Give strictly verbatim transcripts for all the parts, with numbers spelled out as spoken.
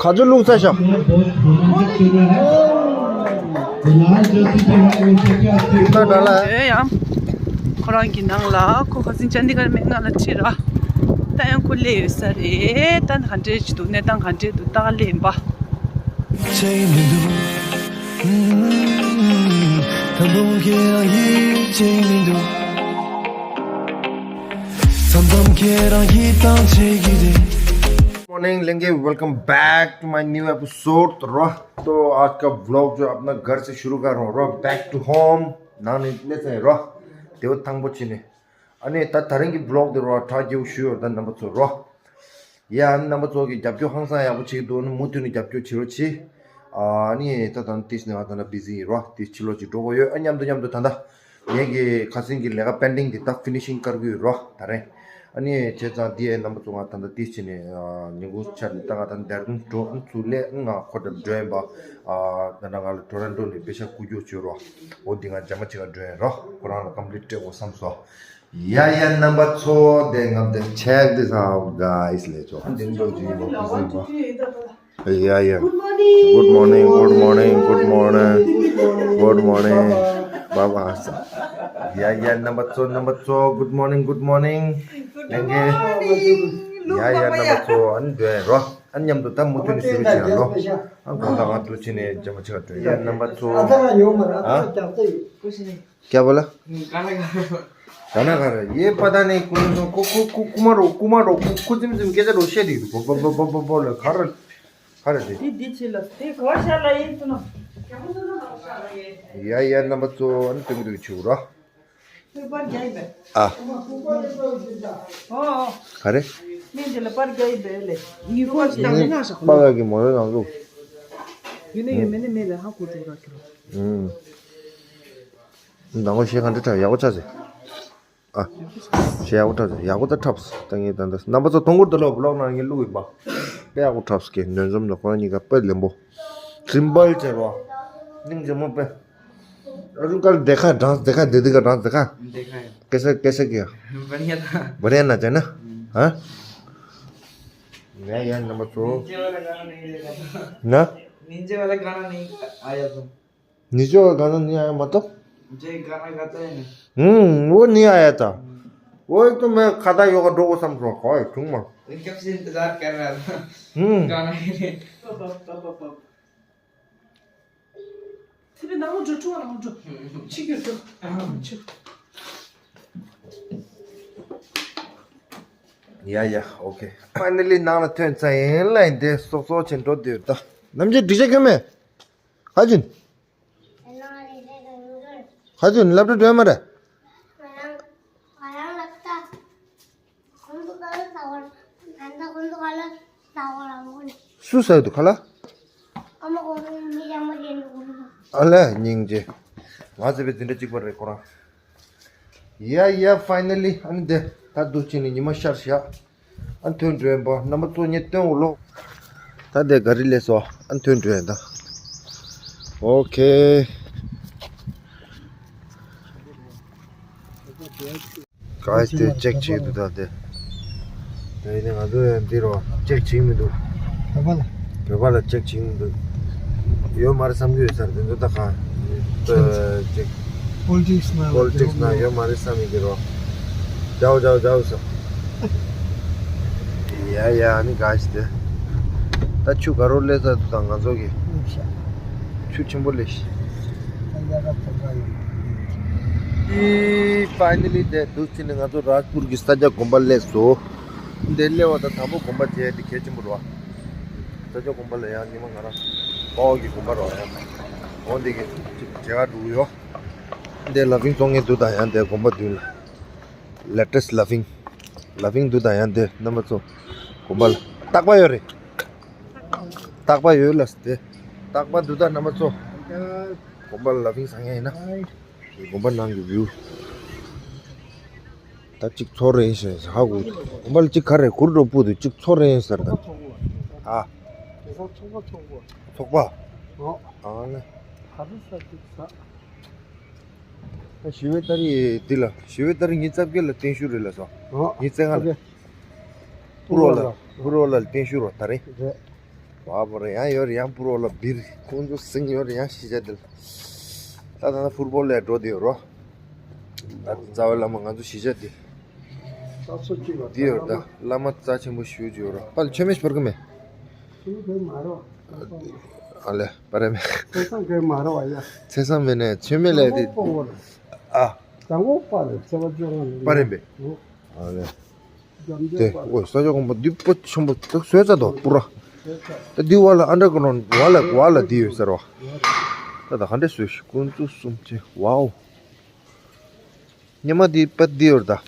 ད་ཚོ་ལུག་ཚ་ཤོག་ད་ལ། ཡོད་ཡང་། ཁོ་རང་གི་ནང་ལ་ཁོ་ཁ་སང་ཅན་དི་གར་མེད་ང་ལ་ཁྲིད་ར། ད་ཡང་ཁོ་སླེབས་ཡོད་ས་རེད། ད་ག་འདྲས་ཅིག་འདུག་གནས་སྟངས་ག་འདྲས་འདུག་ད་ག་སླེབས་ཡིན་པ། ཆེ་མི་འདུག་ད་དུང་ཁྱེད་རང་ཡིད་ཆེས་མི་འདུག་མཚམས་མཚམས་ཁྱེད་རང་ཡིད་ཐང་ཆད་ཀྱི་རེད། Morning, Lenge. Welcome back to my new episode. रो तो आज का व्लॉग जो अपना घर से शुरू कर रहा हूँ। रो back to home. ནང་ནས་སླེབས་ཚར་ཡིན་རོ། དེ་བ་ཐང་པོ་ཆེ་ནས། ཨ་ནི་ད་ད་རིང་གི་བློག་དེ་རོ་ཁྲ་རྒྱས་པོ་ཞུ་ཡོད་ད་རྣམ་པ་ཚོ་རོ། ཡ་ཨ་ནི་རྣམ་པ་ཚོ་གི་རྒྱབ་སྐྱོར་ཧང་སང་ཡག་པོ་བྱེད་ཀྱི་འདུག་ཨ་ནི་མུ་མཐུད་ནས་རྒྱབ་སྐྱོར་བྱེད་རོགས་བྱེད། ཨ་ནི་ད་ད་ནི་ཏིས་ནི་ང་ད་ན་བི་ཟི་ཡིན་རོ། ཏིས་ཕྱི་ལོགས་ཅིག་འགྲོ་དགོས་ཡོད། ཨ་མཉམ་དུ་མཉམ་དུ་ད་ད་ངེད་ཀྱི་ཁ་སང་གི་ལས་ཀ་པེན་ཌིང་དེ་ད་ཕི་ནི་ཤིང་བཀར་གྱི་ཡོད་རོ་ད་རིང་། ཨ་ནི་བྱས་ཙང་དེ་ཡའི་རྣམ་པ་ཚོ་ང་ད་ད་ཏིས་བྱས་ནས་ཉིན་གུང་ཆ་ནས་ད་ང་ད་ནི་དེར་དུང་འགྲོ་ཨ་ཚུར་སླེབས་ང་ཁོ་ད་འགྲོ་ཡིན་པ། ད་ད་ང་ལ་ཊོ་རོན་ཊོ་ནས་པེ་ཤ་རྐུ་རྒྱུ་བྱོས་རོ། འོ་འདི་ང་རྒྱ་མ་ཆེ་ག་འགྲོ་ཡིན་རོ། ཁོ་རང་ལ་ཀམ་པི་ལིཊ་སྤྲད་དགོས་བསམ་སོང་། ཡ་ཡ་རྣམ་པ་ཚོ་དེ་ང་དེ་check this out, guys. ལས་ཆོག་འདི་འདྲ་ཅིག་ཡིན་པ་ཁུ་སིམ་པ། ཡ་ཡ། Good morning, good morning, good morning, good morning. བ་བ་ས། ཡ་ཡ་རྣམ་པ་ཚོ་རྣམ་པ་ཚོ། Good morning, good morning. ལེང་གེ། ཡ་ཡ་རྣམ་པ་ཚོ་ཨ་ནི་འདོན་རོ། ཨ་ནི་མཉམ་དུ་ད་མུ་མཐུད་ནས་ཟུར་བྱེད་རོ། ཨ་དགོང་དག་ང་འདུག་བྱས་ནས་རྒྱ་མ་ཆེ་ག་འགྲོ། ཡ་རྣམ་པ་ཚོ། ཨ། སྐྱ་བོ་ལ། ག་ན་ག་ར། ཡེ་པ་ད་ནི་ཀུ་ནི་སོང་ཀུ་ཀུ་ཀུ་ཀུ་མ་རོ་ཀུ་མ་རོ་ཀུ་ཀུ་ཙིམ་ཙིམ་སྐད་ཆ་རོ་བཤད་དེ་ཡོད། བོ་བོ་བོ་བོ་བོ་ལ་ག་ར་ག་ར་དེ། དེ་འདི་ཕྱི་ལ་དེ་གོ་ཤ་ལ་ཡིན་ཚུ་ན། ཡ་ཡ་རྣམ་པ་ཚོ་ཨ་ནི་སྟོན་གི་འདུག་ཆུ་རོ། ཨ། ཨ། ག་རེ། མི་འདི་ལ་པར་རྒྱག་ཡི་བས་ལེ། ཡི་གོ་ཞིག་ནི་ནག་ཤག་པ་ག་གི་མོ་རེ་ནང་ལུག་ཡུ་ནི་ཡུ་མི་ནི་མི་ལ་ཧ་གོ་ཐུག་ར་ཁྱོད། ཨུམ། ནང་ལོ་ཤེས་ག་འདྲ་དྲག་ཡག་པོ་ཆགས་ཟེར། ཨ། ཤེས་ཡག་པོ་ཆགས་ཟེར་ཡག་པོ་ད་འཁྲབ་ཟེར་ད་ངས་ད་ལྟ་རྣམ་པ་ཚོ་ཐོང་གུར་ད་ལོ་བློག་ནང་ངས་བླུག་ཡིན་པ། དཔེ་ཡག་པོ་འཁྲབ་ཟེར་གི་ནོན་འཛོམས་ནོ་ཁོ་རང་གཉིས་ཀ་དཔེ་ལེན་པོ། སིམ་པལ་བྱས་རོ། སྙིང་རྗེ་མོ་དཔེ། अरुण कल देखा डांस देखा दीदी का डांस देखा? देखा है। कैसे कैसे किया? बढ़िया था। बढ़िया नाचा ना? हम्म। हाँ। मैं यार नंबर तो। नीचे वाला गाना नहीं देखा था। ना? नीचे वाला गाना नहीं आया था। नीचे वाला गाना नहीं आया मतलब? जो एक गाना गाता है ना। हम्म, वो नहीं आया था। हम्म। वो एक तो मैं खाता योगा डोगो समझ रहा था, एक ठुंग में। कब से इंतजार कर रहा था। हम्म। गाना के लिए। ཐེ་པེ་ནང་ལོགས་འགྲོ། ཁྲུང་བ་ནང་ལོགས་འགྲོ། ཕྱི་རྒྱུད་འགྲོ། ཕྱི། ཡ་ཡ། ཨོ་ཁེ། ཕའི་ནལ་ལི་ནང་ལ་ཐོན་ཚར་ཡིན་ལ། ཡིན་ཏེ་སོག་སོག་ཆེན་འགྲོ་དུས་ད། ནམ་རྒྱུན་འགྲིག་ཆ་ཁྱོད་མེད། ཧ་ཅིན། ཧ་ཅིན་སླེབས་འགྲོ་འདོད་མ་རེད། སུ་ཟེར་འདུག་ག་ལ། ཨ་ལས་སྙིང་རྗེ། ང་ཟེར་བའི་འཛིན་གྲྭ་གཅིག་པ་རེད་ཁོ་རང་། ཡ་ཡ། ཕའི་ནལ་ལི་ཨ་ནི་དེ་ད་འདུག་ཅིག་ནི་ཉི་མ་ཤར་ཤག་ཨ་ཐོན་འགྲོ་ཡིན་པ་རྣམ་པ་ཚོ་ངས་སྟོན་འོ་ལོ། ད་དེ་ག་རི་ལས་སོ་ཨ་ཐོན་འགྲོ་ཡིན་ད། ཨོ་ཁེ། ག་དེ་ཅེག་བྱེད་འདུག་ད་དེ། དེ་ནི་ང་ཚོ་ཡང་འདི་རོ་ཅེག་བྱེད་མི་འདུག་བོད་པ་ལ། བོད་པ་ལ་ཅེག་བྱེད་མི་འདུག་ཡོད་མ་རེད་བསམ་གྱི་ཡོད་ས་རེད་དེ་ཚོ་ད་ག་ཅེག་པོ་ལི་ཊིག་སི་ནང་ལ་པོ་ལི་ཊིག་སི་ནང་ཡོད་མ་རེད་བསམ་ཡིན་གྱི་རོ། ཇའོ་ཇའོ་ཇའོ་ཟེར། ཡ་ཡ་ཨ་ནི་ག་ཞིག་དེ། ད་ཆུ་ག་རུ་སླེབས་ཚར་འདུག་ད་ང་ཚོ་གི། ཆུ་ཆེན་པོ་སླེབས་ཤག་ཨི་ཕའི་ནལ་ལི་དེ་འདུག་ཅིག་ནི་ང་ཚོ་རཱཇ་པུར་གྱི་ས་སྐྱ་དགོན་པ་སླེབས་སོང་། འདི་སླེབས་པ་དང་དང་པོ་དགོན་པ་མཇལ་འདི་གལ་ཆེན་པོ་རེད་བ། ས་སྐྱ་དགོན་པ་ལ་ཡང་ཉི་མ་ང་རང་དཔའ་བོ་གི་དགོན་པ་རེད་བ་ཡང་། འོ་འདི་གི་ཅིག་མཇལ་ཁ་འགྲོ་གི་ཡོད། འདི་ལ་ཕིང་བཙོང་མཁན་འདུག་ད་ཡང་འདི་དགོན་པ་མདུན་ལ། ལེ་ཊེ་སི་ལ་ཕིང་། ལ་ཕིང་འདུག་ད་ཡང་འདི་རྣམ་པ་ཚོ། དགོན་པ་ལ་རྟག་པ་ཡོད་རེད། རྟག་པ་ཡོད་ལ་སྟེ། རྟག་པ་འདུག་ད་རྣམ་པ་ཚོ། དགོན་པ་ལ་ཕིང་བཟང་ངེས་ཡིན་ན། དགོན་པ་ནང་གི་བིའུ། ད་གཅིག་ཚོར་རེད་ཟེར་ཧ་གོ། དགོན་པ་ལ་གཅིག་ག་རེ་གུར་འགྲོ་སྤུ་དུ་གཅིག་ཚོར་རེད་ཟེར་ད། ཨ། ཚོགས་པ་ཚོགས་པ། ཚོགས་པ། ཨ་ནི། ད་ཞི་བའི་ཏ་རིག་འདི་ལ་ཞི་བའི་ཏ་རིག་ཉི་ཤུ་རྩ་བརྒྱད་ལ་བརྟན་བཞུགས་རེད་ལ་སོ། ཨོ། ཉི་ཤུ་རྩ་ལྔ་ལ། ཨོ་ཀེ། ཕུར་རོ་ལ་ཕུར་རོ་ལ་བརྟན་བཞུགས་རོ་ད་རེད། རེད། བ་བོར་ཡང་ཡོད་རེད། ཡང་པུ་རོ་ལ་བིར་ཁོང་ཚོ་སིང་ཡོད་རེད། ཡང་གཞིས་ཆགས་འདིར་ད་ད་ན་ཕུར་བོལ་ལས་འགྲོ་དེ་ཡོད་རོ། ད་རྩ་བའི་བླ་མ་ང་ཚོ་གཞིས་ཆགས་འདི་ད་ཚོ་གཅིག་ལ་འདི་ཡོད་ད་བླ་མ་རྩ་ཆེན་པོ་ཞུ་རྒྱུ་ཡོད་རོ། པ་ལ་ཆོས་མེད་བར་གི་མེད། ཆོས་མེད་མ་རོ། ཨ་ལེ་པ་རེ་མེད། ཚེ་སང་གི་མ་རོ་བ་ཡ། ཚེ་སང་མེད་ནས་ཆོས་མེད་ལས་དེ། ཨ། དང་པོ་པ་རེ་ཚེ་བ་ཅོ་རང་པ་རེ་མེད། ཨ་ལེ། དེ་ཨོ་ས་ཆ་གོང་པ་འདི་པོ་ཆེན་པོ་ཏག་བཟོས་ཚར་དོ་པུ་ར། ད་འདི་བ་ལ་ཨན་ཌར་གྷ་རའུན་ཌ་བ་ལ་བ་ལ་འདི་ཡོད་ཟེར་བ། ད་ད་ག་འདྲས་བཟོས་ཤིག་ཀུན་ཏུ་གསུམ་ཆེ་ཝའོ། ཉི་མ་འདི་པད་འདི་ཡོད་ད།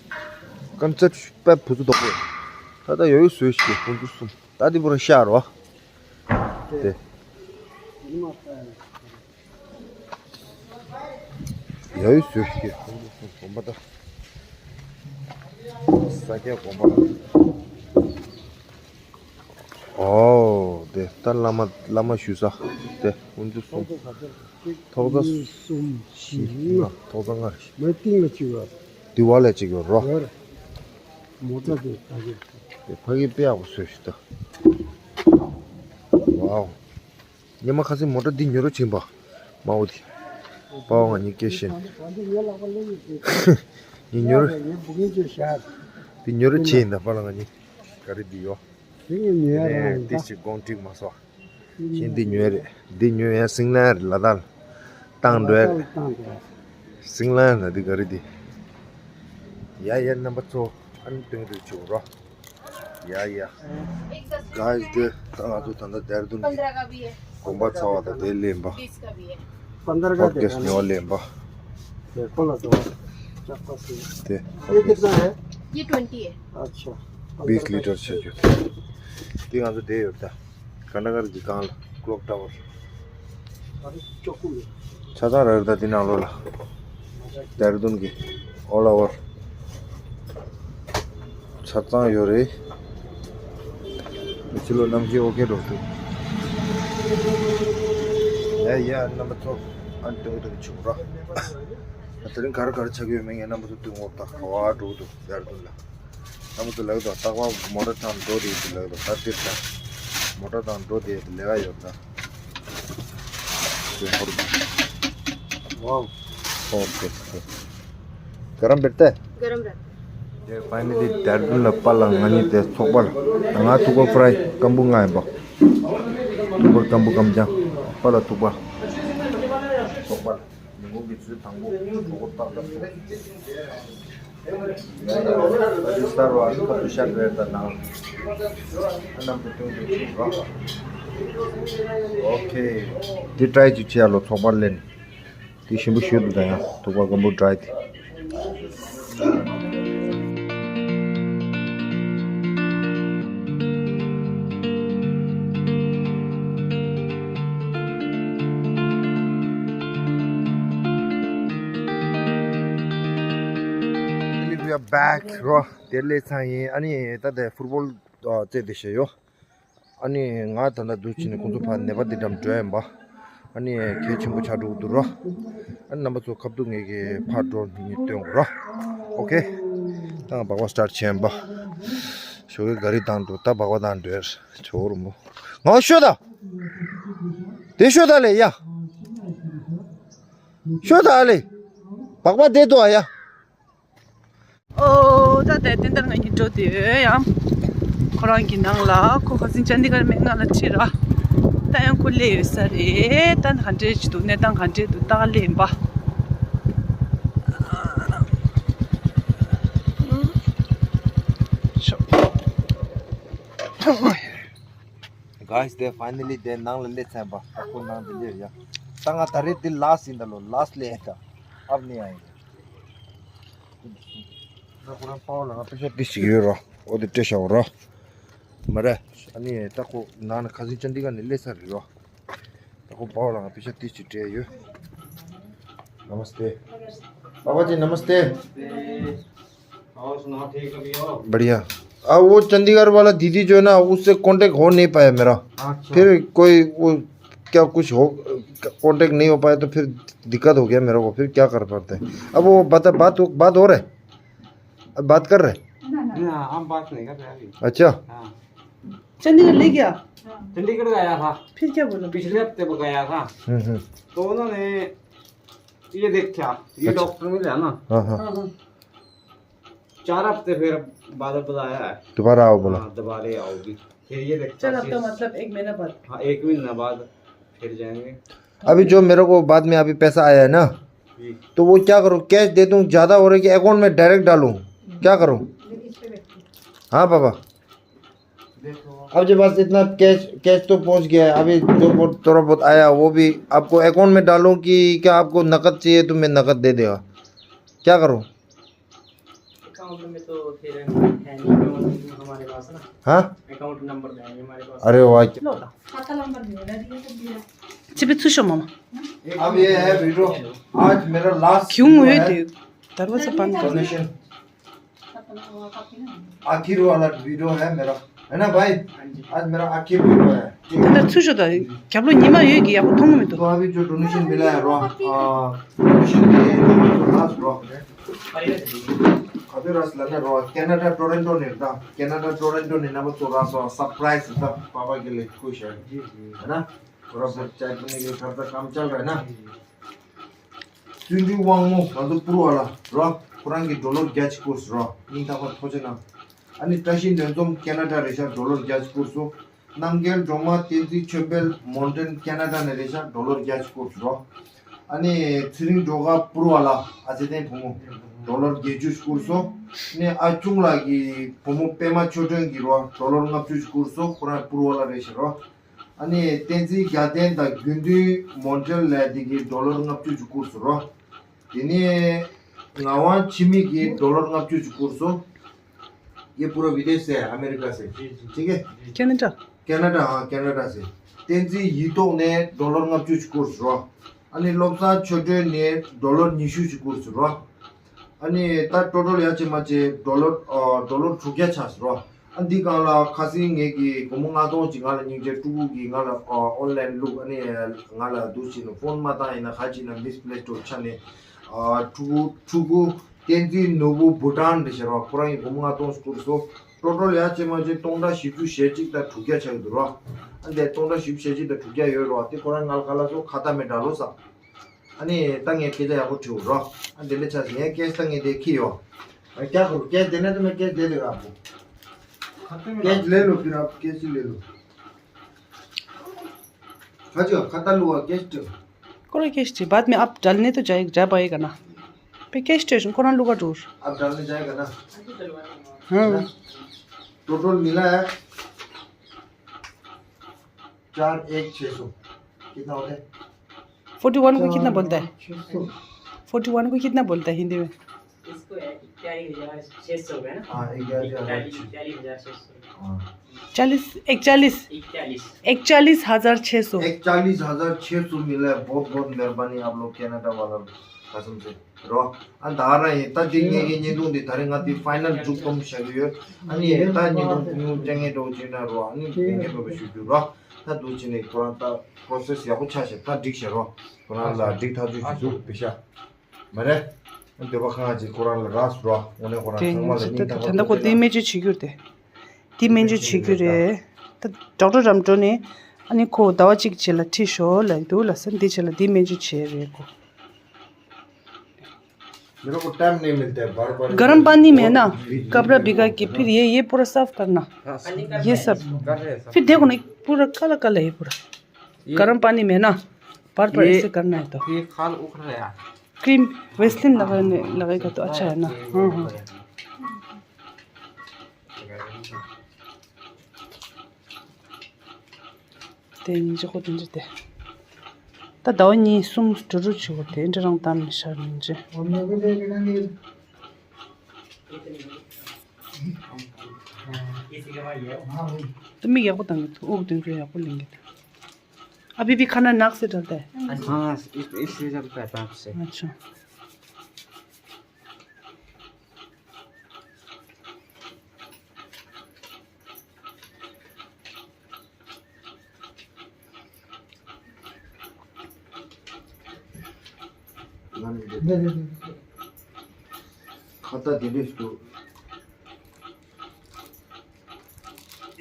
ཀན་སར་པད་བུ་ཚུ་དོག་པོ། ད་ད་ཡོད་ཡོད་བཟོས་ཤིག་ཀུན་ཏུ་གསུམ་ད་འདི་པུ་ར་ཤར་བ། དེ། ཡ་ཡུལ་ཟོས་ཀྱི་དགོན་པ་དང་ས་སྐྱ་དགོན་པ། ཨོ་དེ་ད་བླ་མ་བླ་མ་ཞུ་ས་དེ་དཀོན་མཆོག་གསུམ། ཐོག་རྩ་གསུམ་བཞི་ལྔ། ཐོག་རྩ་ལྔ་རེད། མའི་སྟེང་ལ་གཅིག་ཡོད། དེ་བ་ལ་གཅིག་ཡོད་རོ། ཡོད་རེད། མོ་ཊ་དེ་ད་གི་དེ་ཕ་གི་དཔེ་ཡག་པོ་བཟོས་ཤག་ད། ཝའོ། ཉི་མ་ཁ་སང་མོ་ཊ་འདི་ཉོ་རོགས་བྱིན་པ། མ་འོ་དེ། པའོ་ང་གཉིས་སྐད་བཤད། ཉི་ཉོ་རོགས། འདི་ཉོ་རོགས་བྱིན་ད་པ་ལ་ང་གཉིས། ག་རེ་འདི་ཡོ། དེ་ནས་ཏི་ཞིག་དགོང་ཀྲིག་མ་སོ། ཞིང་འདི་ཉོས་རེད། འདི་ཉོས་ཡ་སིང་ལན་རེད་ལ་དྭགས་ལ། བཏང་འགྲོ་ཡ་རེད། སིང་ལན་ལ་འདི་ག་རེ་འདི། ཡ་ཡ་རྣམ་པ་ཚོ། ཨ་ནི་སྟོན་རེ་བྱེད་རོགས། ཡ་ཡ། གཱས་འདི་ད་ང་ཚོ་ད་ལྟ་ལྡེར་ལྡུན་གྱི་དགོན་པ་ཚ་བ་དང་དེ་ལེན་པ། པོ་ཌ་ཁ་སི་ཊི་ཉོ་བ་ལེན་པ། དེ། ये ट्वेंटी है। अच्छा। बीस लीटर ཆ་རྒྱུ། འདི་ང་ཚོ་བསྡད་ཡོད་ད། ག་ན་གར་གྱི་སྒང་ལ་ཀློག་ཊ་ཝར། ཆ་ཚང་རག་རེད་ད་འདི་ནང་ལོགས་ལ། ལྡེར་ལྡུན་གྱི་ཨོལ་ཨ་ཝར། ཆ་ཚང་ཡོད་རེད། ཕྱི་ལོགས་གནམ་གཤིས་ཨོ་ཁེ་འགྲོ་འདུག་ཡ་ཡ་རྣམ་པ་ཚོ། ཨ་ནི་སྟོན་གྱི་འདུག་ཆུ་ར། དེ་རིང་ག་རེ་ག་རེ་ཆགས་ཀྱི་ཡོད་མེད་ངས་རྣམ་པ་ཚོ་སྟོན་འོག་ད་ག་བ་འགྲོ་གི་འདུག་ལྡེར་ལྡུན་ལ། རྣམ་པ་ཚོ་ལགས་དང་རྟག་པར་མོ་ཊ་དང་འགྲོ་དེ་ཡོད་དུ་ལགས་དང་ད་དེར་དང་མོ་ཊ་དང་འགྲོ་དེ་ཡོད་དུ་ལས་ཀ་ཡོད་ད། དེ་ཧོར། ཝའོ། ཧོར་དེ་དེ། गरम रहता है। गरम रहता है। ये फाइनली ལྡེར་ལྡུན་ལ་པཱ་ལགས་ང་གཉིས་དེ་ཚོགས་པ་ལ་ང་ཐུག་པ་ཕ་རའི་སྐམ་པོ་ལྔ་ཡིན་པ། ཐུག་པ་སྐམ་པོ་སྐམ་རྐྱང་པཱ་ལགས་ཐུག་པ། ཚོགས་པ་ལ། ཉིན་གུང་གི་ཆུ་ཚོད་དང་པོ་གྲོད་ཁོག་ཏག་ཏག་སོང་། ཡ་ཡ་ད་དེ་གསར་བ་ཁ་ཐུག་ཤར་བའི་ད་ནང་ཨ་རྣམ་པ་སྟོན་དུ་བྱུང་རོགས། ཨོ་ཁེ། དེ་ཊ་རའི་ཅིག་བྱེད་ཡ་ལོ་ཚོགས་པར་ལེན། དེ་ཞིམ་པོ་ཞུ་འདུག་ད་ཡང་ཐུག་པ་སྐམ་པོ་ཌ་རའི་དེ། We are back རོ། དེ་ལས་ཚང་ཡིན། ཨ་ནི་ད་ལྟ་ཕུཊ་བོལ་རྩེད་དེ་བྱས་ཡོད། ཨ་ནི་ང་ད་ལྟ་འདུག་ཕྱིན་ནས་ཁོང་ཚོ་ཕར་ནེ་པ་དེ་འགྲམ་འགྲོ་ཡིན་པ། ཨ་ནི་གལ་ཆེན་པོ་ཆགས་འགྲོ་གི་འདུག་རོ། ཨ་ནི་རྣམ་པ་ཚོ་ཁ་ཐུག་ངེད་ཀྱི་ཕར་འགྲོ་ནི་སྟོན་དགོས་རོ། ཨོ་ཁེ། ད་ང་སྦག་པ་སི་ཊར་ཊི་བྱས་ཡིན་པ། ཞོགས་ཀའི་ག་རི་དང་འགྲོ་ད་སྦག་པ་དང་འགྲོ་ཡར་ཆོག་རུ་མོ། ང་ཤོད་ད། དེ་ཤོད་ད་ལེ་ཡ། ཤོད་ད་ལེ། སྦག་པ་དེ་དོ་ཨ་ཡ། ཨོ་ད་ལྟ་བསྟན་དར་ང་གཉིས་འགྲོ་དུས་ཡང་ཁོ་རང་གི་ནང་ལ་ཁོ་ཁ་སང་ཅན་དི་གར་མེད་ང་ལ་ཁྲིད་ར། ད་ཡང་ཁོ་སླེབས་ཡོད་ས་རེད། ད་ག་འདྲས་ཅིག་འདུག་གནས་སྟངས་ག་འདྲས་འདུག་ལྟ་ག་སླེབས་ཡིན་པ། Guys, they finally དེ་ནང་ལ་སླེབས་ཚར་བ། ད་ཁོ་ནང་དུ་སླེབས་ཡ། ད་ང་ད་རེས་འདི་ལཱ་སི་ཡིན་ད་ལོ། ལཱ་སི་སླེབས་ཡ་ད། ཨབ་ནི་ཨ་ཡིན། ད་ཁོ་རང་པའོ་ལ་ང་པེ་ཤ་ཏི་ཞིག་ཡོད་རོ། འོ་དེ་སྤྲད་བཞག་རོ། མ་རེད། ཨ་ནི་ད་ཁོ་ནང་ན་ཁ་སང་ཅན་དི་གར་ནས་སླེབས་ཚར་རེད་རོ། ད་ཁོ་པའོ་ལ་ང་པེ་ཤ་ཏི་ཞིག་སྤྲད་ཡོད། नमस्ते। पापा जी नमस्ते। और सुनाओ, ठीक अभी हो? बढ़िया। आ, वो चंडीगढ़ वाला दीदी जो है ना, उससे कांटेक्ट हो नहीं पाया मेरा। अच्छा। फिर कोई वो क्या कुछ हो, कांटेक्ट नहीं हो पाया तो फिर दिक्कत हो गया मेरे को, फिर क्या कर पाते हैं? अब वो बता, बात, बात हो रहा है? अब बात कर रहे हैं? ना, हम बात नहीं कर रहे अभी। अच्छा। हाँ। चंडीगढ़ ले गया? चंडीगढ़ गया था। फिर क्या बोला? पिछले हफ्ते वो गया था। हम्म, हम्म। तो उन्होंने ये देखा, ये अच्छा। डॉक्टर मिला ना। हाँ, हाँ। हाँ, हाँ। चार हफ्ते फिर बाद बुलाया है। दोबारा आओ बोला। हाँ, दोबारा आओगी। फिर ये देखा, चार हफ्ता शीश- मतलब एक महीना बाद? हाँ, एक महीना बाद फिर जाएंगे। अभी जो मेरे को बाद में अभी पैसा आया है ना, जी। तो वो क्या करूँ, कैश दे दूँ, ज़्यादा हो रही कि अकाउंट में डायरेक्ट डालूँ, क्या करूँ? हाँ पापा। अब जो बस इतना कैश, कैश तो पहुंच गया है। अभी जो बहुत, थोड़ा बहुत आया, वो भी आपको अकाउंट में डालूं कि क्या आपको नकद चाहिए तो मैं नकद दे देगा, क्या करूं? अकाउंट में तो फिर है नहीं, अकाउंट हमारे पास ना। हाँ? अकाउंट नंबर है नहीं हमारे पास। अरे वाह। लो दा। खाता नंबर भी बता दिया, सब दिया। चिपे छुशो मामा। अब ये है वीडियो, आज मेरा लास्ट क्यों हुए थे? दरवाजा बंद कर। डोनेशन। आखिर वाला वीडियो है मेरा, है ना भाई? आज मेरा आखिर वीडियो है, ठीक है? ད་ཚུར་ཤོག་ད། རྒྱབ་ལོགས་ཉི་མ་ཡོད་ཀྱི་ཡག་པོ་མཐོང་གི་མི་འདུག तो अभी जो डोनेशन मिला है रॉ, आ, डोनेशन के लिए तो लास्ट रॉ है। अभी रस लगा रॉ, कनाडा टोरंटो ने था, कनाडा टोरंटो ने ना वो तो रस सरप्राइज था पापा के लिए, खुश है, है ना? थोड़ा बहुत चाय पीने के लिए घर का काम चल रहा है ना। བརྩོན་འགྲུས་དབང་མོ་ང་ཚོ་པུར་བ་ལ་རོ། ཁོ་རང་གི་ཌོ་ལར་བརྒྱ་ཅིག་བསྐུར་སོང་རོ། སྙིང་ཐག་པ་ཐུགས་རྗེ་གནང་། ཨ་ནི་བཀྲ་ཤིས་འདོད་འཛོམས་ཁེ་ན་ཌ་རེད་ཤག་ཌོ་ལར་བརྒྱ་ཅིག་བསྐུར་སོང་། རྣམ་རྒྱལ་སྒྲོལ་མ་བསྟན་འཛིན་ཆོས་འཕེལ་མོན་ཊན་ཁེ་ན་ཌ་ནས་རེད་ཤག་ཌོ་ལར་བརྒྱ་ཅིག་བསྐུར་སོང་རོ། ཨ་ནི་ཚེ་རིང་སྒྲོལ་དཀར་པུར་བ་ལ་ཨ་ཙེ་ཏན་བུ་མོ་ཌོ་ལར་བརྒྱད་ཅུ་བསྐུར་སོང་། ནས་ཨ་ཆུང་ལགས་ཀྱི་བུ་མོ་པད་མ་ཆོས་སྒྲོན་གྱིས་རོ་ཌོ་ལར་ལྔ་བཅུ་ཅིག་བསྐུར་སོང་། ཁོ་རང་པུར་བ་ལ་རེད་ཤག་རོ། ཨ་ནི་བསྟན་འཛིན་རྒྱལ་ལྡན་དང་དགེ་འདུན་མོན་ཊེལ་ལས་འདི་གི་ཌོ་ལར་ལྔ་བཅུ་ཅིག་བསྐུར་སོང་རོ། དེ་ནས་ངག་དབང་འཆི་མེད་ཀྱིས་ཌོ་ལར་ལྔ་བཅུ་ཅིག་བསྐུར་སོང་། ये पूरा विदेश से है, अमेरिका से। ठीक है। ཁེ་ན་ཌ། कनाडा, हाँ, कनाडा से। བསྟན་འཛིན་ཡིད་རྟོག་ནས་ཌོ་ལར་ལྔ་བཅུ་ཅིག་བསྐུར་སོང་རོ། ཨ་ནི་བློ་བཟང་ཆོས་སྒྲོན་ནས་ཌོ་ལར་ཉི་ཤུ་ཅིག་བསྐུར་སོང་རོ། ཨ་ནི་ད་ཊོ་ཊལ་ཡ་ཆེ་མ་ཆེ་ཌོ་ལར་ཨ་ཌོ་ལར་དྲུག་བརྒྱ་ཆགས་སོང་རོ། ཨ་འདི་སྒང་ལ་ཁ་སང་ངེད་ཀྱི་སྒོར་མོ་ལྔ་སྟོང་ཅིག་ང་ལ་སྙིང་རྗེ་ཕྲུ་གུ་གིས་ང་ལ་ཨ་ཨོན་ལན་བླུགས། ཨ་ནི་ང་ལ་འདུག་བྱས་ནས་ཕོན་མ་བཏང་ཡིན་ན་ག་ཅིག་ན་མིས་པི་ལེས་ཊོར་ཆགས་ནས་ཨ་ཕྲུ་གུ་ཕྲུ་གུ་བསྟན་འཛིན་ནོར་བུ་བྷུ་ཊན་རེད་ཤག་རོ། ཁོ་རང་གིས་སྒོར་མོ་ལྔ་སྟོང་བསྐུར་སོང་། ཊོ་ཊལ་ཡ་ཆེ་མ་ཆེ་སྟོང་ཕྲག་བཞི་བཅུ་ཞེ་གཅིག་དང་དྲུག་བརྒྱ་ཆགས་ཀྱི་འདུག་རོ། ཨ་འདི་སྟོང་ཕྲག་བཞི་བཅུ་ཞེ་གཅིག་དང་དྲུག་བརྒྱ་ཡོད་རོ། དེ་ཁོ་རང་ང་ལ་ཁ་ལག་སོགས་ཁ་ཏ་མེད་འདྲ་ལོ་ས། ཨ་ནི་ད་ངས་སྐད་ཆ་ཡག་པོ་དྲིས་རོགས། ཨ་འདི་འདྲ་ཆགས་ཟིན། ངས་ཀེ་ཤི་ད་ངས་དེ་ཁྱེར་ཡོང་། ཨ་ཀྱ་གོ་ཀེ་ཤི་དེ་ནས་དུ་མ་ཀེ་ཤི་དེ་དེ་ག་པོ། ཀེ་ཤི་ལེ་ལོ། ཕི་ར་ཀེ་ཤི་ལེ་ལོ། ཁ་ཅིག་ཁ་ཏ་ལུ་བ་ཀེ་ཤི་དེ། कोरा कैश थी, बाद में आप डालने तो जाए, जा पाएगा ना। पे कैश स्टेशन कोरा लुगा टूर। आप डालने जाएगा ना। हाँ। टोटल मिला है चार एक छः सौ। कितना होता है? फोर्टी वन को कितना बोलता है? फोर्टी वन को कितना बोलता है हिंदी में? इसको है इक्यालीस हजार छह सौ है ना? हाँ, इक्यालीस हजार छह सौ। इक्यालीस हजार छह सौ। हाँ। चालीस, इकतालीस। इकतालीस। इकतालीस हजार छह सौ। इकतालीस हजार छह सौ मिला है। बहुत बहुत मेहरबानी आप लोग कनाडा वाला, कसम से। རོ། ཨ་ད་ར་ཡིན་ད་འདི་ངེད་ཀྱི་བརྙན་ཐུང་འདི་ད་རེས་ང་འདི་ཕའི་ནལ་མཇུག་སྡོམ་བྱ་གི་ཡོད། ཨ་ནི་ད་བརྙན་ཐུང་ཉུང་ཉུང་སྤྲད་མཁན་འདྲ་བོ་བྱས་ན་རོ། ཨ་ནི་དགོངས་འགལ་མེད་པ་ཞུ་རྒྱུ་རོ། ད་འདུག་བྱས་ནས་ཁོ་རང་ད་པོ་རོ་སེ་སི་ཡག་པོ་ཆགས་ཤག་ད་འགྲིག་ཤག་རོ། ཁོ་རང་ལ་འགྲིག་ཐག་ཆོད་ཞུ་རྒྱུ་པེ་ཤ། མ་རེད། འདོད་པ་ཁ་ང་ཅིག་ཁོ་རང་ལ་རག་སོང་རོ། དངོས་གནས་ཁོ་རང་དེ་ཚང་མ་ལ་སྙིང་ཐག་པ་ད་ལྟ་ཁོ་དེ་སྨན་བཅོས་བྱེད་རྒྱུ་རེད་དེ། དེ་སྨན་བཅོས་བྱེད་རྒྱུ་རེད། ད་ཌོག་ཊར་རམ་ཏོ་ནི་ཨ་ནི་ཁོ་ཟླ་བ་གཅིག་རྗེས་ལ་ཁྲིད་ཤོག་ལབ་འདུག་ལ་ས་འདི་རྗེས་ལ་དེ་སྨན་བཅོས་བྱེད་རེད་ཁོ། मेरे को टाइम नहीं मिलता है, बार बार। गर्म पानी में ना कपड़ा भिगा के फिर ये, ये पूरा साफ करना। ये सब। फिर देखो ना, पूरा काला काला है पूरा। ये गर्म पानी में ना बार बार ये, ऐसे करना है तो। ये खाल उखड़ रहा है। क्रीम वेस्लिन लगाने, लगाएगा तो अच्छा है ना। हाँ, हाँ। དེ་ཉིན་གཅིག་ཁོ་དེ་འདྲ་དེ། ད་ཟླ་བ་གཉིས་གསུམ་འགྲོ་འགྲོ་བྱེད་དགོས་དེ་འདྲ་རང་གཏམ་ནས་ཤར་མི་འདྲ། ད་མིག་ཡག་པོ་བཏང་གི་འདུག་དབུགས་གཏོང་རྒྱུ་ཡག་པོ་ལེན་གི་འདུག अभी भी खाना नाक से डालता है? हाँ, इस, इससे चलता है, नाक से। अच्छा। खाता दिनेश तो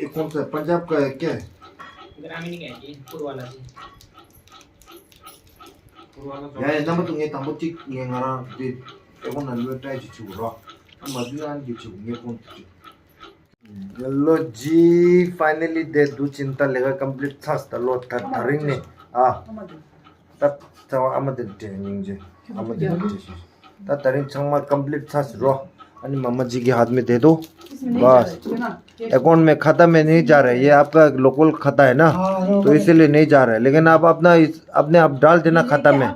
ये कौन सा है? पंजाब का है क्या? ཡ་ཡ། རྣམ་པ་ཚོ་ངས་དང་པོ་གཅིག་ངས་ང་རང་འདི་ཨེ་ཁོང་ན་ལོས་ཏྲའི་ཅིག་བྱེད་དགོས་རོགས། ཨ་མ་བདུན་ཨན་གྱི་བྱེད་དགོས་ངས་ཁོང་དུ་བྱེད། ལོ་ཇི་ཕའི་ནལ་ལི་དེ་འདུག་ཅིན་ད་ལས་ཀ་ཀམ་པི་ལིཊ་ཚར་ད་ལོ་ད་ད་རིང་ནས་ཨ། ད་ཚ་བ་ཨ་མ་དེ་དྲན་སྙིང་རྗེ་ཨ་མ་དེ་དྲན་ཤེས། ད་ད་རིང་ཚང་མ་ཀམ་པི་ལིཊ་ཚར་ཟེར་རོ། ཨ་ནི་མ་མ་ཇི་གི་ཧད་མེ་དེ་དོ། बस। अकाउंट में खाता में नहीं जा रहा है, ये आपका लोकल खाता है ना, तो इसीलिए नहीं जा रहा है। लेकिन आप अपना इस, अपने आप डाल देना खाता में।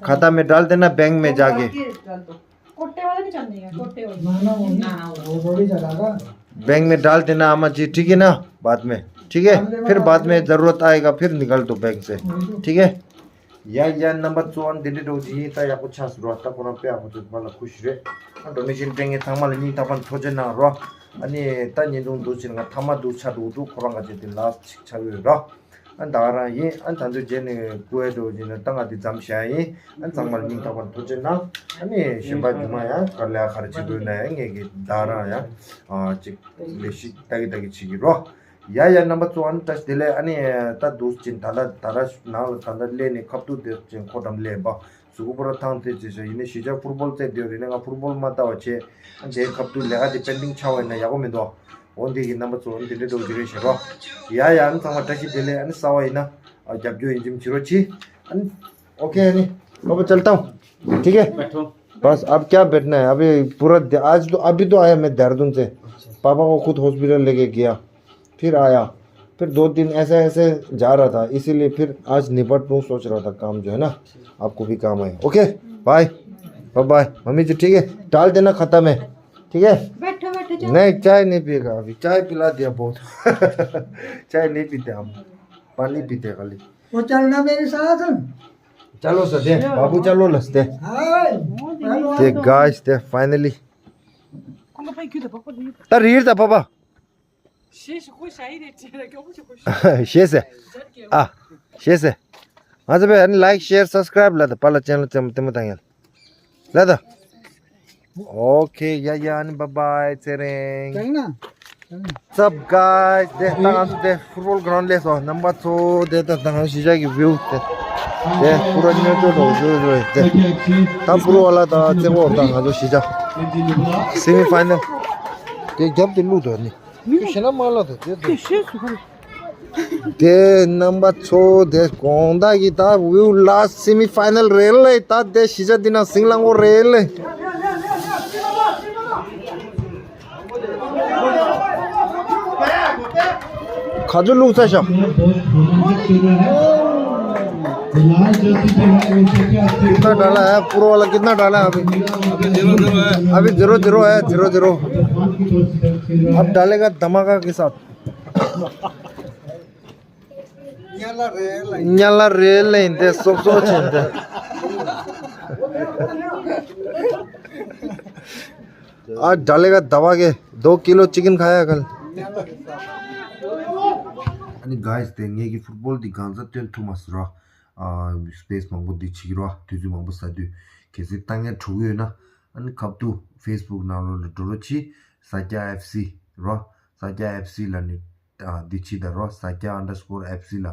खाता में डाल देना बैंक में जाके। कोटे वाला भी चल नहीं है, कोटे वाला। बैंक में डाल देना आमा जी, ठीक है ना? बाद में, ठीक है? फिर बाद में जरूरत आएगा, फिर निकाल दो बैंक से, ठीक है? ཡ་ཡ། རྣམ་པ་ཚོ་ཨ་འདི་འདྲ་འགྲོ་གི་ཡིན། ད་ཡག་པོ་ཆགས་སོང་རོ། ད་ཁོ་རང་དཔེ་ཡག་པོ་ཚོད་པ་ལ་ཁུ་ཞུ་རེད། ཨ་ཌོ་ནེ་ཤན་སྤྲད་མཁན་ཚང་མ་ལ་སྙིང་ཐག་པ་ཐུགས་རྗེ་གནང་རོ། ཨ་ནི་ད་ཉིན་དུང་འདུག་ཕྱིན་ང་ཐ་མ་འདུག་ཆ་འདུག་འདུག་ཁོ་རང་ག་ཅེ་དེ་ལ་ཅིག་ཆགས་ཡོད་རོ། ཨ་ད་ག་རང་ཡིན། ཨ་ད་འདུག་རྗེས་ནས་སྐུ་ཨེ་འགྲོ་གི་ཡིན་ན་ད་ང་འདི་མཚམས་བཞག་ཡིན། ཨ་ཚང་མ་ལ་སྙིང་ཐག་པ་ཐུགས་རྗེ་གནང་། ཨ་ནི་གཞན་པ་རྒྱུ་མ་ཡང་ག་ལ་ག་རེ་བྱེད་དགོས་ན་ཡང་ངས་གི་ད་ག་རང་ཡང་ཅིག་ལས་གཞི་ལྟ་གི་ལྟ་གི་བྱེད་ཀྱི་རོ། ཡ་ཡ། རྣམ་པ་ཚོ་ཨ་ནི་བཀྲ་ཤིས་བདེ་ལེགས། ཨ་ནི་ད་འདུག་ཅིན་ད་ལྟ་ད་ལྟ་ནང་ལ་ད་ལྟ་སླེབས་ནས་ཁ་ཐུག་དེ་ཅིན་ཁོ་འགྲམ་སླེབས་པ། གཟུགས་པོ་ར་ཐང་དེ་ཅི་ཞིག་ཡིན་ན་གཞིས་ཆགས་ཕུར་བོལ་རྩེད་དེ་རེད་ན་ང་ཕུར་བོལ་མ་ལྟ་བ་བྱས། ཨ་དེའི་ཁ་ཐུག་ལས་ཀ་དེ་པེན་ཌིང་ཆགས་པ་ཡིན་ན་ཡག་པོ་མི་འདུག་འོ་འདི་གི་རྣམ་པ་ཚོ་འདི་འདྲ་འགྲོ་གི་རེད་ཤག་རོ། ཡ་ཡ། ཨ་ནི་ཚང་མ་བཀྲ་ཤིས་བདེ་ལེགས། ཨ་ནི་གསར་པ་ཡིན་ན་ཨ་རྒྱབ་སྐྱོར་ཡིན་གཅིག་མིན་གཅིག་རོ་ཅི། ཨ་ནི། ओके। अरे पापा चलता हूँ। ठीक है। बस अब क्या बैठना है, अभी पूरा दे- आज तो, अभी तो आया मैं देहरादून से। पापा को खुद हॉस्पिटल लेके गया, फिर आया, फिर दो दिन ऐसे ऐसे जा रहा था, इसीलिए फिर आज निपट लूँ सोच रहा था काम जो है ना, आपको भी काम आए। Okay, bye, bye bye. Mummy जी ठीक है, डाल देना खाता में, ठीक है। बैठो बैठो, जाओ। नहीं, चाय नहीं पिएगा अभी, चाय पिला दिया बहुत। चाय नहीं पीते हम, पानी पीते खाली। वो चलना मेरे साथ। चलो सर, दे, बाबू चलो लस दे। हाय। दे गाइस, दे finally। ད་རིལ་ད་པ་པ། ཤེས་སེ། ཨ། ཤེས་སེ། ང་ཚོ་བས་like, share, subscribe ལ་ད་པ་ལ་channel ལ་ལྟད་མོ་བཏང་ཡ། ལ་ད། Okay, ཡ་ཡ། ཨ་ནི་bye bye ཚེ་རིང་། What's up guys? དེ་ད་ང་ཚོ་དེ་ཕུར་བོལ་གྷ་རའུན་ཌི་སླེབས་སོང་། རྣམ་པ་ཚོ་དེ་ད་ད་ང་གཞིས་ཆགས་ཀྱི་view དེ། དེ་ཕུ་ར་སྨྱོ་ཅོ་ལོ་བཟོས་བཟོས་དེ། ད་ཕུར་བོལ་ལ་ད་རྩེ་བོ་ད་ང་ཚོ་གཞིས་ཆགས་semi final དེ་རྒྱབ་དེ་བླུགས་འདུག་ནི། ཁྱོད་ཞེ་ན་མ་ལ་ད་དེ་དེ། དེ་རྣམ་པ་ཚོ་དེ་དགོང་དག་གི་ད་view last semi final རེད་ལེ། ད་དེ་གཞིས་ཆགས་འདི་ན་ཟིང་ལང་གོ་རེད་ལེ། खजू लूसा शा। कितना डाला है पूरा वाला, कितना डाला है अभी? अभी जीरो जीरो है, जीरो जीरो। अब डालेगा धमाका के साथ। ཉ་ལ་རེད་ལེ་འདི་སོབ་སོབ་ཆེན་འདི། आज डालेगा दबा के, दो किलो चिकन खाया कल। ཨ་ནི་guys དེ་ངེད་ཀྱི་ཕུར་བོལ་འདི་གང་ཚ་སྟོན་ཐུབ་མ་སོང་ར། ཨ་space མང་པོ་འདི་བྱེད་ཀྱི་ར། དུས་ཚོད་མང་པོ་ཟ་དུས་གལ་སྲིད་ལྟ་མཁན་འགྲོ་གི་ཡོད་ན། ཨ་ནི་ཁ་ཐུག་Facebook ནང་ལོགས་ལ་འགྲོ་རོགས་གྱིས། ས་སྐྱ་ཨེཕ་སི་ར། ས་སྐྱ་ཨེཕ་སི་ལ་ནི། ཨ་འདི་བྱེད་ད་རོ། ས་སྐྱ་underscore FC ལ་ཨ་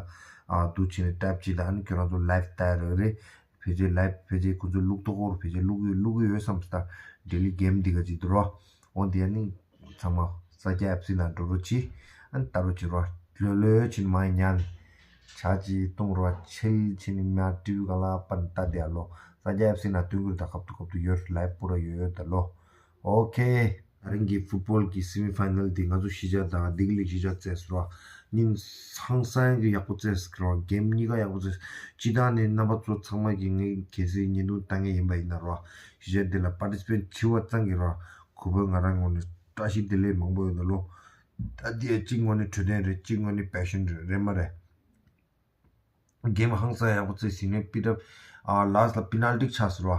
འདུག་བྱས་ནས་type བྱེད་ད། ཨ་ནི་ཁྱོད་རང་ཚོ་live ལྟ་ཡ་རག་རེད། ཕལ་ཆེར་live ཕལ་ཆེར་ཁོ་ཚོས་བླུག་ཐོག་ཁོ་རུ་ཕལ་ཆེར་བླུག་ཡོད་བླུག་གི་ཡོད་བསམ་སྟ། daily game འདི་ག་ཅིག་འདུག་རོ། འོ་འདི་ཨ་ནི་ཚང་མ་ས་སྐྱ་FC ནང་འགྲོ་རོགས་གྱིས། ཨ་ནི་ལྟ་རོགས་བྱེད་རོ། ལྷོད་ལྷོད་བྱས་ནས་མ་ཉན། ཇ་ཅིག་བཏུང་རོ། ཆིལ་བྱས་ནས་མ་ཊི་ཝི་ག་ལ་པན་ལྟ་བསྡད་ལོ། ས་སྐྱ་FC ནང་སྟོན་གི་རེད་ད། ཁབ་ཏུ་ཁབ་ཏུ་ཡོད། live པུ་ར་ཡོད་ཡོད་ད་ལོ། Okay། ད་རིང་གི་ཕུཊ་བོལ་གྱི་སེ་མི་ཕའི་ནལ་འདི་ང་ཚོ་གཞིས་ཆགས་དང་ལྡི་ག་ལི་གཞིས་ཆགས་རྩེས་སོ། ཉིན་ཧང་སང་གི་ཡག་པོ་རྩེས་སོ། གེམ་གཉིས་ཀ་ཡག་པོ་རྩེས། སྤྱི་བཏང་ནས་རྣམ་པ་ཚོ་ཚང་མ་གིས་ངས་གལ་སྲིད་བརྙན་ཐུང་ལྟ་མཁན་ཡིན་པ་ཡིན་ན་རོ། གཞིས་ཆགས་འདི་ལ་པར་ཊི་སི་པེཊ་བྱེད་པ་ཙང་གི་རོ། གུས་པ་ང་རང་ངོས་ནས་བཀྲ་ཤིས་བདེ་ལེགས་མང་པོ་ཡོད་ད་ལོ། ད་འདི་གཅིག་ངོས་ནས་འཕྲོད་བསྟེན་རེད། གཅིག་ངོས་ནས་པེ་ཤན་རེད། རེད་མ་རེད། གེམ་ཧང་སང་ཡག་པོ་རྩེས་ཟིན་ནས་པི་ཊབ། ཨ་ལཱསི་ལ་པི་ནལ་ཊི་ཆགས་སོང་ར།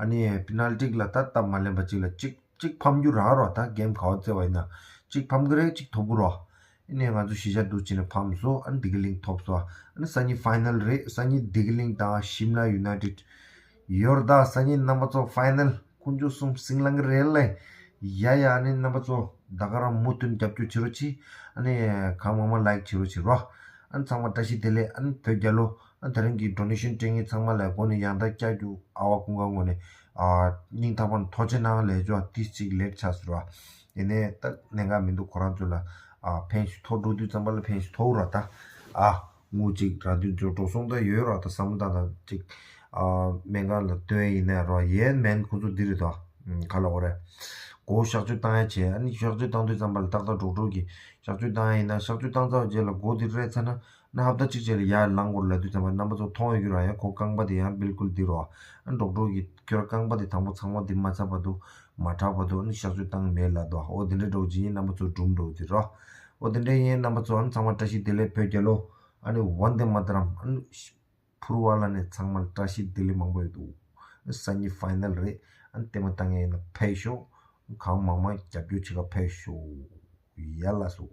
ཨ་ནི་པི་ནལ་ཊི་ལ་ད་སྟབས་མ་ལེན་པ་གཅིག་ལ་གཅིག་གཅིག་ཕམ་རྒྱུ་རག་ར། ད་གེམ་ག་བ་རྩེ་བ་ཡིན་ན་གཅིག་ཕམ་གི་རེད། གཅིག་ཐོབ་གི་ར། ཨ་ནི་ང་ཚོ་གཞིས་ཆགས་འདུག་བྱས་ནས་ཕམ་སོང་། ཨ་ནི་ལྡི་ག་ལིང་ཐོབ་སོང་། ཨ་ནི་སང་ཉིན་ཕའི་ནལ་རེད། སང་ཉིན་ལྡི་ག་ལིང་དང་ཤིམ་ལ་ཡུ་ནའི་ཊེཌ་ཡོད་ར། ད་སང་ཉིན་རྣམ་པ་ཚོ་ཕའི་ནལ་དཀོན་མཆོག་གསུམ་ཟིང་ལང་གི་རེད་ལེ། ཡ་ཡ། ཨ་ནི་རྣམ་པ་ཚོ་ད་ག་རང་མུ་མཐུད་རྒྱབ་སྐྱོར་བྱེད་རོགས་གྱིས། ཨ་ནི་གང་མང་མང་ལའིཀ་བྱེད་རོགས་གྱིས་རོ། ཨ་ནི་ཚང་མ་བཀྲ་ཤིས་བདེ་ལེགས། ཨ་ནི་བོད་རྒྱལ་ལོ། ཨ་ནི་དེ་རིང་གི་ཌོ་ནེ་ཤན་སྤྲད་མཁན་ཚང་མ་ལ་སྒོ་ནས་ཡང་དག་བསྐྱར་ཞུ། ཨ་བ་ཀུན་དགའ་ངོས་ནས་ཨ་སྙིང་ཐག་པ་ནས་ཐུགས་རྗེ་གནང་། ལས་ཆོག་ཏིས་ཅིག་ལེཊ་ཆགས་སོང་ར། ཡིན་ནའི་ད་གནད་འགག་མི་འདུག་ཁོ་རང་ཚོ་ལ་ཨ་ཕན་ཞིག་ཐོགས་འགྲོ་དུས་ཙམ་པ་ལ་ཕན་ཞིག་ཐོགས་ར། ད་ཨ་ངུ་ཅིག་རང་དུས་ཚོད་འགྲོ་སོང་ད་ཡོད་ར། ད་བསམ་བློ་བཏང་དང་ཅིག་ཨ་སྨན་ཁང་ལ་སྟོན་ཡིན་ནའི་ར། ཡས་མན་ཁོ་ཚོ་འདི་རེད་དོ། ཨ་ག་ལ་འོ་རེད། མགོ་གཤག་བཅོས་བཏང་ཡ་བྱས། ཨ་ནི་གཤག་བཅོས་བཏང་དུས་ཙམ་པ་ལ་ཏག་ཏག་ཌོག་ཊར་གྱིས་གཤག་བཅོས་བཏང་ཡ་ཡིན་ན། གཤག་བཅོས་བཏང་ཚར་བ་རྗེས་ལ་མགོ་འདི་རེད་ཚར་ན་ན་ཧབ་ཏ་གཅིག་རྗེས་ལ་ཡར་ལངས་དགོས་ལབ་དུས་ཙམ་པ་རྣམ་པ་ཚོ་མཐོང་ཡོད་ཀྱི་ར། ཡང་ཁོ་རྐང་པ་དེ་ཡང་བིལ་ཀུལ་འདི་རོ། ཨ་ཌོག་ཊར་གྱིས་ཁྱོད་ར་རྐང་པ་དེ་དང་པོ་ཚང་མ་འདི་མ་ཚར་བར་དུ་མ་དྲག་བར་དུ་ཨ་ནི་གཤག་བཅོས་བཏང་མེད་ལབ་འདུག་འོ་དེ་འདྲའི་འགྲོ་བྱེད་ཡིན། རྣམ་པ་ཚོ་སྒྲུང་འགྲོ་འདི་རོ། འོ་དེ་འདྲའི་ཡིན། རྣམ་པ་ཚོ་ཨ་ནི་ཚང་མ་བཀྲ་ཤིས་བདེ་ལེགས། བོད་རྒྱལ་ལོ། ཨ་ནི་ཝན་དེ་མ་ཏ་རམ། ཨ་ནི་ཕུར་བ་ལ་ནས་ཚང་མར་བཀྲ་ཤིས་བདེ་ལེགས་མང་པོ་ཡོད་འདུག་སང་ཉིན་ཕའི་ནལ་རེད། ཨ་ནི་ལྟད་མོ་ལྟ་མཁན་ཡིན་ན་ཕེབས་ཤོག་གང་མང་མང་རྒྱབ་སྐྱོར་བྱེད་ག་ཕེབས་ཤོག་ཡ་ལགས་སོ།